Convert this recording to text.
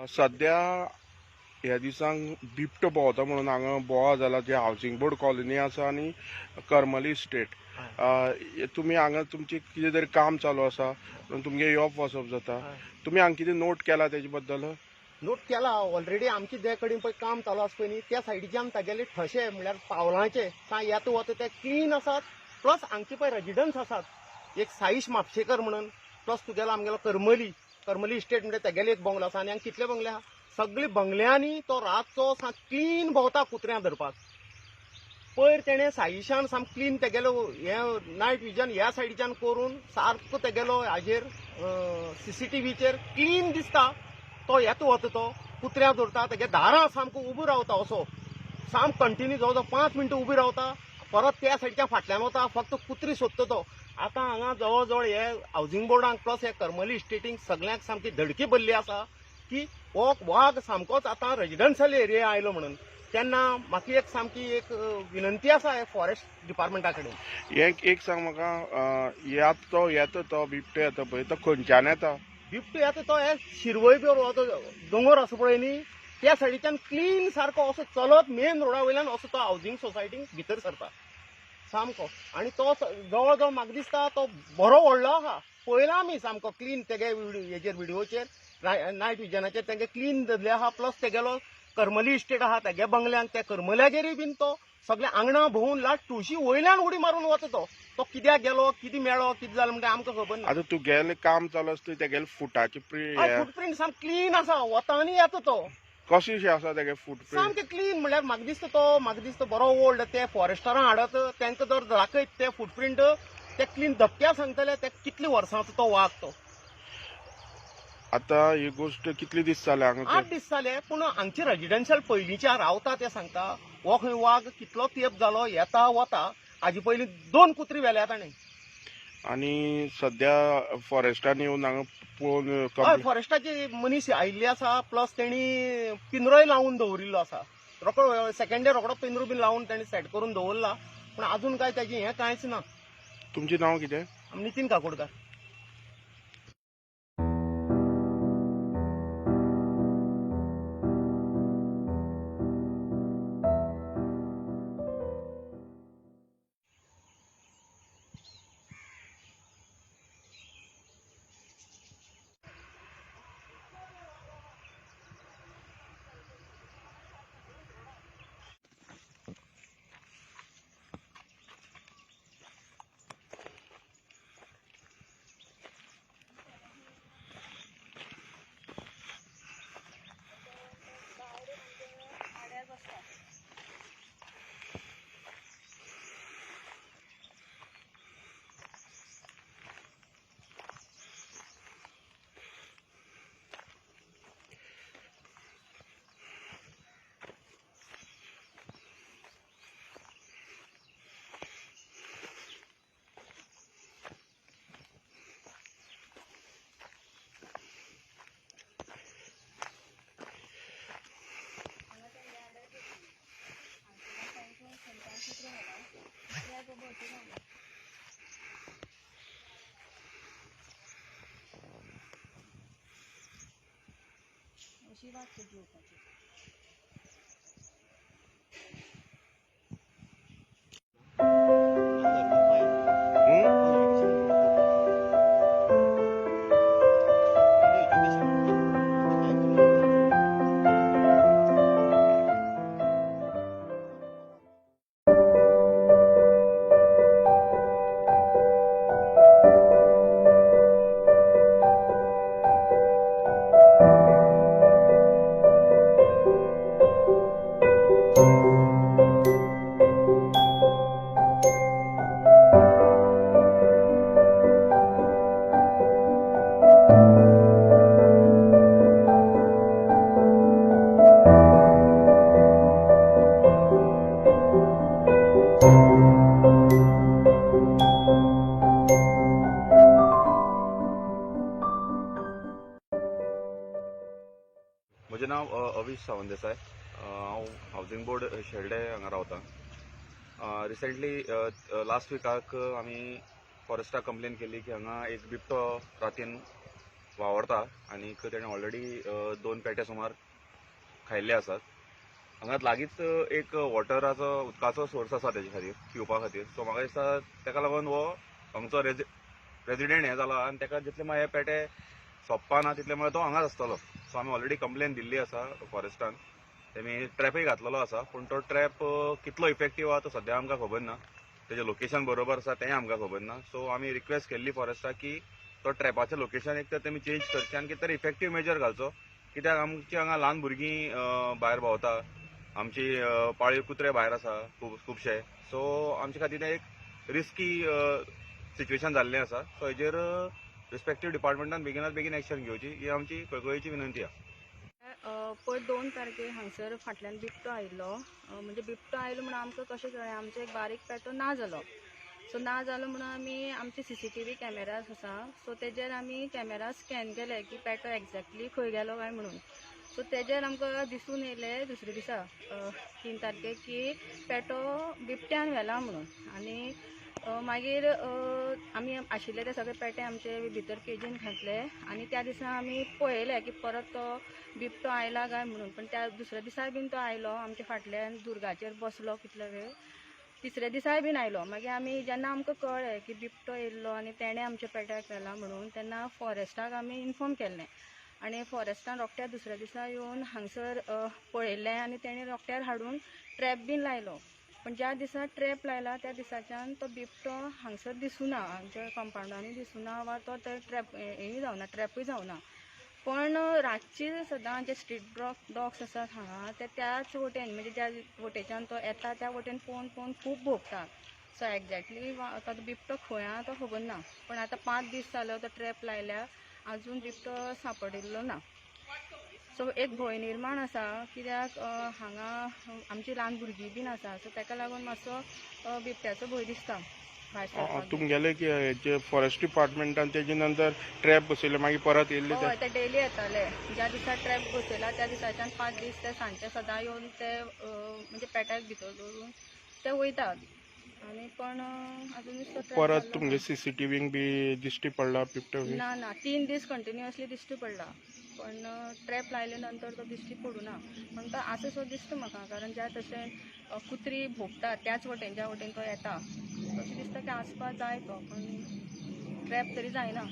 सद्या ह्या दिसांक बिबटो भोंवता म्हणून हांगा बोवाळ जाला, जे हावसिंग बोर्ड कॉलनी आसा आनी करमली इस्टेट. तुमी हांगा तुमचें कितें तरी काम चालू आसा म्हणून तुमगें येवप वचप जाता. तुमी हांगा कितें नोट केला तेजे बद्दल? नोट केला ऑलरेडी. आमचे जे कडेन पळय काम चालू आसा पळय न्ही, त्या सायडीच्यान तागेले ठशे म्हणल्यार पावलांचे सा येता वता ते क्लीन आसात. प्लस हांगचे पळय रेजिडन्स आसात, एक साईश म्हापशेकर म्हणून, प्लस तुगेलो आमगेलो करमली करमली इस्टेट म्हणटा तेगेले एक बंगलो आसा. आनी हांगा कितले बंगले आहा, सगळे बंगल्यांनी तो रातचो सा क्लीन भोंवता कुत्र्यां धरपाक. पयर तेणें साईशान सामको क्लीन तेगेलो हें नायट विजन ह्या सायडीच्यान करून सारको तेगेलो हाजेर सीसीटीव्हीचेर क्लीन दिसता. तो येता वता, तो कुत्र्यां धरता, तेगे दारां सामको उबो रावता असो सामको कंटिन्यू जवळ जवळ 5 मिनटां उबी रावता, परत त्या सायडीच्या फाटल्यान वता, फक्त कुत्री सोदता तो. आतां हांगा जवळ जवळ हे हावसिंग बोर्डांक प्लस हे करमली इस्टेटींक सगळ्यांक सामकी धडकी भरली आसा की हो वाग सामकोच आतां रेजिडन्शियल एरिया आयलो म्हणून. तेन्ना म्हाका एक सामकी एक विनंती आसा हे फॉरेस्ट डिपार्टमेंटा कडेन. एक सांग म्हाका, येता तो येता तो बिबटो येता पळय, तो खंयच्यान येता? बिबटो येता तो हे शिरवय बी हो तो दोंगर आसा पळय न्ही, त्या सायडीच्यान क्लीन सारको असो चलत मेन रोडा वयल्यान असो तो हावसिंग सोसायटीक भितर सरता सामको. आनी तो जवळ जवळ म्हाका दिसता तो बरो व्हडलो आहा, पळयला आमी सामको क्लीन तेगे हेजेर विडियोचेर नायट विजनाचेर तेगे क्लीन धरले आहा. प्लस तेगेलो करमली इस्टेट आहा तेगे बंगल्यांक, त्या करमल्याचेरूय बीन तो सगळे आंगणा भोंवून लास्ट तुळशी वयल्यान उडी मारून वता. तो तो कित्याक गेलो, कितें मेळ्ळो, कितें जालें म्हणटा आमकां खबर ना. आतां तुगेलें काम चालू आसता, तेगेले फुटाचे फुटप्रिंट सामकें क्लीन आसा, वता आनी येता तो. कशें आसा तेगे फुटप्रिंट? सामकें क्लीन म्हणल्यार म्हाका दिसता तो, म्हाका दिसता बरो ओल्ड. ते फॉरेस्टरां हाडत तांकां जर दाखयत ते फुटप्रिंट, ते क्लीन धपक्या सांगतले ते कितले वर्सांचो तो वाग तो. आतां ही गोश्ट कितले दीस जाले हांगा? 8 दीस जाले. पूण हांगचे रेजिडेन्शियल पयलींच्या रावता ते सांगता हो खंय वाग कितलो तेंप जालो येता वता. हाजे पयलीं 2 कुत्री व्हेल्या ताणें. आनी सद्या फॉरेस्टान येवन हांगा पळोवन? हय, फॉरेस्टाचे मनीस आयिल्ले आसा, प्लस तेणी पिंजरोय लावन दवरिल्लो आसा. रोकडो सेकंड डे रोकडो पिंजरो बीन लावन तेणी सेट करून दवरला, पूण अजून काय तेजें हें कांयच ना. तुमचें नांव कितें? नितीन काकोडकार. अशी वाट कशी येवपाची? म्हजें नांव अविश सावंत देसाय. हांव हावसिंग बोर्ड शेल्डे हांगा रावता. रिसेंटली लास्ट विकाक आमी फॉरेस्टाक कंप्लेन केली की हांगा एक बिबटो रातीन वावरता आनी तेणें ऑलरेडी 2 पेटे सुमार खायल्ले आसात. हांगाच लागींच एक वॉटराचो उदकाचो सोर्स आसा तेजे खातीर पिवपा खातीर. सो म्हाका दिसता तेका लागून हो हांगचो रेजिडेंट हें जाला आनी तेका जितले म्हळ्यार हे पेटे सोंपपा ना तितले म्हळ्यार तो हांगाच आसतलो. सो आमी ऑलरेडी कंप्लेन दिल्ली आसा फॉरेस्टान, तेमी ट्रॅपूय घातलेलो आसा, पूण तो ट्रॅप कितलो इफेक्टीव आहा तो सद्या आमकां खबर ना. तेजें लोकेशन बरोबर आसा तेंय आमकां खबर ना. सो आमी रिक्वेस्ट केल्ली फॉरेस्टाक की तो ट्रॅपाचें लोकेशन एक तर तेमी चेंज करचें आनी कितें तरी इफेक्टीव मेजर घालचो, कित्याक आमची हांगा ल्हान भुरगीं भायर भोंवता, आमची पाळीव कुत्रे भायर आसा खुबशे. सो आमचे खातीर तें एक रिस्की सिच्युएशन जाल्लें आसा. सो हेजेर रिस्पेक्टीव डिपार्टमेंटान बेगिनात बेगीन एक्शन घेवची ही आमची कळकळीची विनंती आसा. पयर 2 तारखेर हांगसर फाटल्यान बिबटो आयिल्लो. म्हणजे बिबटो आयलो म्हणून आमकां कशें कळ्ळें, आमचो एक बारीक पेटो ना जालो. सो ना जालो म्हणून आमी आमचे CCTV cameras आसा, सो तेजेर आमी कॅमेरा स्कॅन केले की पेटो एग्जॅक्टली खंय गेलो काय म्हणून. सो तेजेर आमकां दिसून येयलें दुसरे दिसा 3 तारखेक की पेटो बिबट्यान व्हेला म्हणून. आनी मागीर आमी आशिल्ले ते सगळे पेटे आमचे भितर केजीन घातले आनी त्या दिसा आमी पळयले की परत तो बिबटो आयला काय म्हणून. पण त्या दुसऱ्या दिसाय बीन तो आयलो, आमच्या फाटल्यान दुर्गाचेर बसलो कितलो वेळ. तिसऱ्या दिसाय बीन आयलो. मागीर आमी जेन्ना आमकां कळ्ळें की बिबटो येयल्लो आनी तेणें आमच्या पेट्याक व्हेला म्हणून, तेन्ना फॉरेस्टाक आमी इन्फॉर्म केल्लें आनी फॉरेस्टान रोखड्या दुसऱ्या दिसा येवन हांगसर पळयलें आनी तेणें रोखड्यार हाडून ट्रॅप बीन लायलो. पण ज्या दिसा ट्रॅप लायला त्या दिसाच्यान तो बिबटो हांगसर दिसुना, आमच्या कंपाउंडांनी दिसुना वा तो ते ट्रॅप हेंय जावना, ट्रॅपूय जावना. पण रातची सदां जे स्ट्रीट डॉग्स आसात हांगा ते त्याच वटेन, म्हणजे ज्या वटेच्यान तो येता त्या वटेन पळोवन पळोवन खूब भोंवता. सो एग्जॅक्टली तो बिबटो खंय आहा तो खबर ना. पण आतां 5 दीस जालो तो ट्रॅप लायल्या, आजून बिबटो सांपडिल्लो ना. सो एक भंय निर्माण आसा, कित्याक हांगा आमची ल्हान भुरगीं बीन आसा, सो ताका लागून मातसो बिबट्याचो भंय दिसता भायर सरपाक. तुमगेले जे फॉरेस्ट डिपार्टमेंटान तेजे नंतर ट्रॅप बसयले मागीर परत येयल्ले? हय, ते डेली येताले. ज्या दिसा ट्रॅप बसयला त्या दिसाच्यान 5 दीस ते सांजचे सदां येवन ते म्हणजे पेट्याक भितर दवरून ते वयतात. आनी पण अजून परत तुमगे CCTV बी दिश्टी पडला बिबटो? ना ना, 3 दीस कंटिन्युअसली दिश्टी पडला, पण ट्रॅप लायले नंतर तो दिश्टी पडूना. पण तो आसा सो दिसता म्हाका, कारण ज्या तशें कुत्री भोंकता त्याच वटेन ज्या वटेन तो येता तशें दिसता की आसपा जाय तो, पण ट्रॅप तरी जायना.